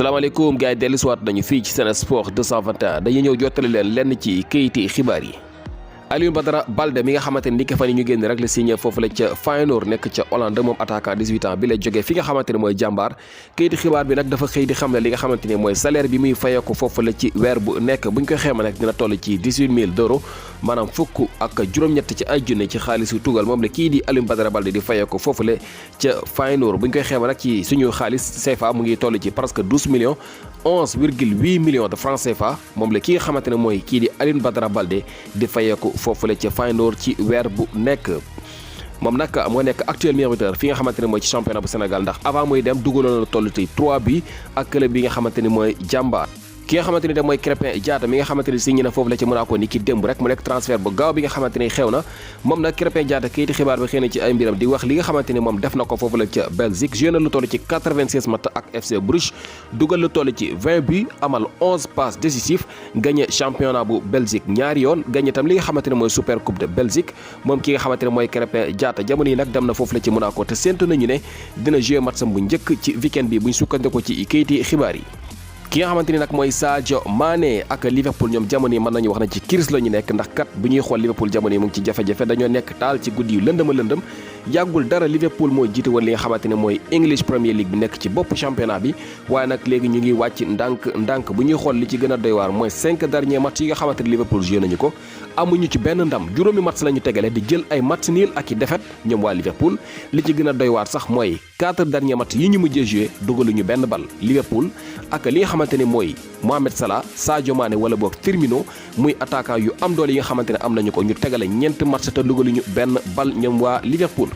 salaamaaleykum gars yi dellusiwaat nañu fii ci Sen Sport 221 dañuy ñëw jottali leen lenn ci këyiti xibaar yi. Alioune Badara Baldé mi nga xamante ni fan yi ñu génn rek la signé foofu la ca Feyenoord nekk ca Hollande moom attaquant 18 ans bi la jógee fi nga xamante ne mooy jàmbaar këyiti xibaar bi nag dafa xëy di xam ne li nga xamante ni mooy salaire bi muy fayee ko foofu la ci weer bu nekk buñ koy xeema nag dina toll ci 18 000 €, maanaam fukk ak juróom-ñett ci ay junne ci xaalisu tugal moom la kii di Alioune Badara Baldé di fayee ko foofu la ca Feyenoord buñ koy xeema nag ci suñu xaalis CFA mu ngi toll ci presque 11,8 millions de francs CFA moom la ki nga xamante ne mooy kii di Alioune Badara Baldé di fayeeku foofu la ca Feyenoord ci weer bu nekk. moom nag moo nekk actuel meilleur buteur fi nga xamante ne mooy ci championnat bu Sénégal ndax avant muy dem dugaloon na toll ci 3 bi ak club bi nga xamante ni mooy jàmbaar. ki nga xamante ni da mooy Krépin Diatta mi nga xamante ni signé na foofu la ci Monaco ni ki démb rek mu nekk transfert bu gaaw bi nga xamante ni xew na moom nag Krépin Diatta kayiti xibaar bi xëy na ci ay mbiram di wax li nga xamante ni moom def na ko foofu la ca Belgique joué na lu toll ci 96 match ak FC Bruges dugal lu toll ci 20 buts amal 11 passes décisives gagné championnat bu Belgique ñaari yoon gagné tam li nga xamante ne mooy super coupe de Belgique moom ki nga xamante ne mooy Krépin Diatta jamono yi nag dem na foofu la ci Monaco te séntu nañu ne dina joué matcham bu njëkk ci weekend bi buñ sukkandikoo ci kayiti xibaar yi. ki nga xamante ni nag mooy Sadio Mané ak Liverpool ñoom jamono yi mën nañu wax na ci crise la ñu nekk ndax kat bu ñuy xool Liverpool jamono yi mu ngi ci jafe-jafe dañoo nekk taal ci guddi yu lëndëm a lëndëm yàggul dara Liverpool moo jiite woon li nga xamante ne mooy English Premier League bi nekk ci bopp championnat bi waaye nag léegi ñu ngi wàcc ndànk bu ñuy xool li ci gën a doy waar mooy 5 derniers matchs yi nga xamante ne Liverpool joué nañu ko amuñu ci benn ndam juróomi match la ñu tegale di jël ay match nul ak i défaite ñoom waa Liverpool li ci gën a doy waar sax mooy 4 derniers matchs yi ñu mujjee joué dugaluñu benn bal Liverpool ak li nga xamante ne mooy Mohamed Salah Sadio Mané wala boog Firmino muy attaquant yu am doole yi nga xamante ne am nañu ko ñu tegale ñeenti match te dugaluñu benn bal ñoom waa Liverpool.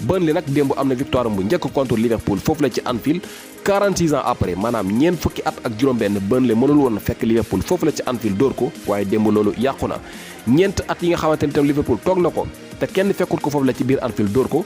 Burnley nag démb am na victoire bu njëkk contre Liverpool foofu la ci Anfield 46 ans après maanaam ñeent fukki at ak juróom-benn Burnley mënul woon fekk Liverpool foofu la ci Anfield dóor ko waaye démb loolu yàqu na ñeent at yi nga xamante ne tam Liverpool toog na ko te kenn fekkul ko foofu la ci biir Anfield dóor ko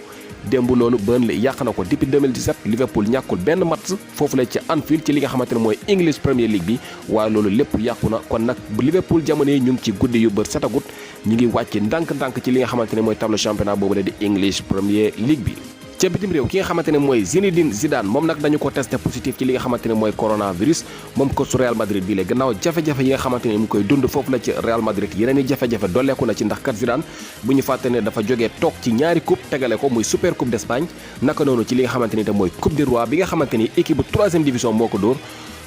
démb loolu Burnley yàq na ko depuis 2017 Liverpool ñàkkul benn match foofu la ci Anfield ci li nga xamante ne mooy English Premier League bi waaye loolu lépp yàqu na kon nag bu Liverpool jamono yi ñu ngi ci guddi yu bër setagut ñu ngi wàcc ndànk-ndànk ci li nga xamante ne mooy tableau championnat boobu la di English Premier League bi. ca bitim réew ki nga xamante ne mooy Zinedine Zidane moom nag dañu ko testé positif ci li nga xamante ne mooy coronavirus moom coach Real Madrid bi la gannaaw jafe-jafe yi nga xamante ne mu koy dund foofu la ci Real Madrid yeneen i jafe-jafe dolleeku na ci ndax kat Zidane bu ñu fàtte ne dafa jógee toog ci ñaari coupe tegale ko muy super coupe d'Espagne naka noonu ci li nga xamante ni te mooy coupe du roi bi nga xamante ni équipe bu 3e division moo ko dóor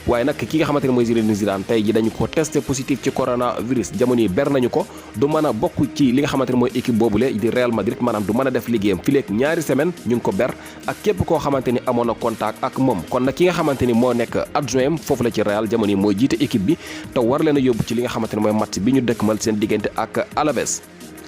waaye nag ki nga xamante ne mooy Zinedine Zidane tey ji dañu ko testé positif ci coronavirus jamono yi ber nañu ko du mën a bokk ci li nga xamante ne mooy équipe boobule di Real Madrid maanaam du mën a def liggéeyam fileeg ñaari semaine ñu ngi ko ber ak képp koo xamante ni amoon na contact ak moom kon nag ki nga xamante ni moo nekk adjoint foofu la ci Real jamono yi mooy jiite équipe bi te war leen a yóbbu ci li nga xamante ne mooy match bi ñu dëkkmal seen diggante ak Alaves.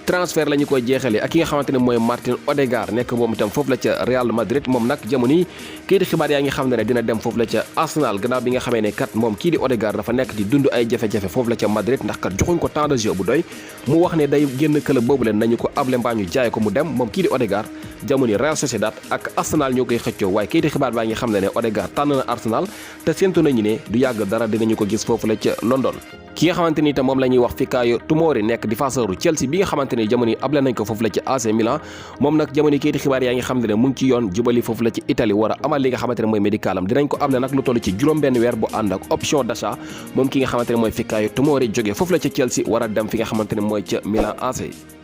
transfert la ñu koy jeexalee ak ki nga xamante ne mooy Martin Odegaard nekk moom itam foofu la ca Real Madrid moom nag jamono yi kii di xibaar yaa ngi xam ne dina dem foofu la ca Arsenal gannaaw bi nga xamee ne kat moom kii di Odegaard dafa nekk di dund ay jafe-jafe foofu la ca Madrid ndax kat joxuñ ko temps de jeu bu doy mu wax ne day génn club boobu leen nañu ko able mbaa ñu jaay ko mu dem moom kii di Odegaard jamono yi Real Sociedad ak Arsenal ñoo koy xëccoo waaye kii di xibaar baa ngi xam ne Odegaard tànn na Arsenal te séntu nañu ne du yàgg dara dinañu ko gis foofu la ca London. ki nga xamante ni itam moom la ñuy wax Fikayo Tomori nekk défenseur u Chelsea bi nga xamante ni jamono yi able nañ ko foofu la ci AC Milan moom nag jamono yi kayiti xibaar yaa ngi xam ne mu ngi ci yoon jubali foofu la ci Italie war a amal li nga xamante ne mooy médicalam dinañ ko able nag lu toll ci juróom-benn weer bu ànd ak option d'achat moom ki nga xamante ne mooy Fikayo Tomori jógee foofu la ca Chelsea war a dem fi nga xamante ne mooy ca Milan AC.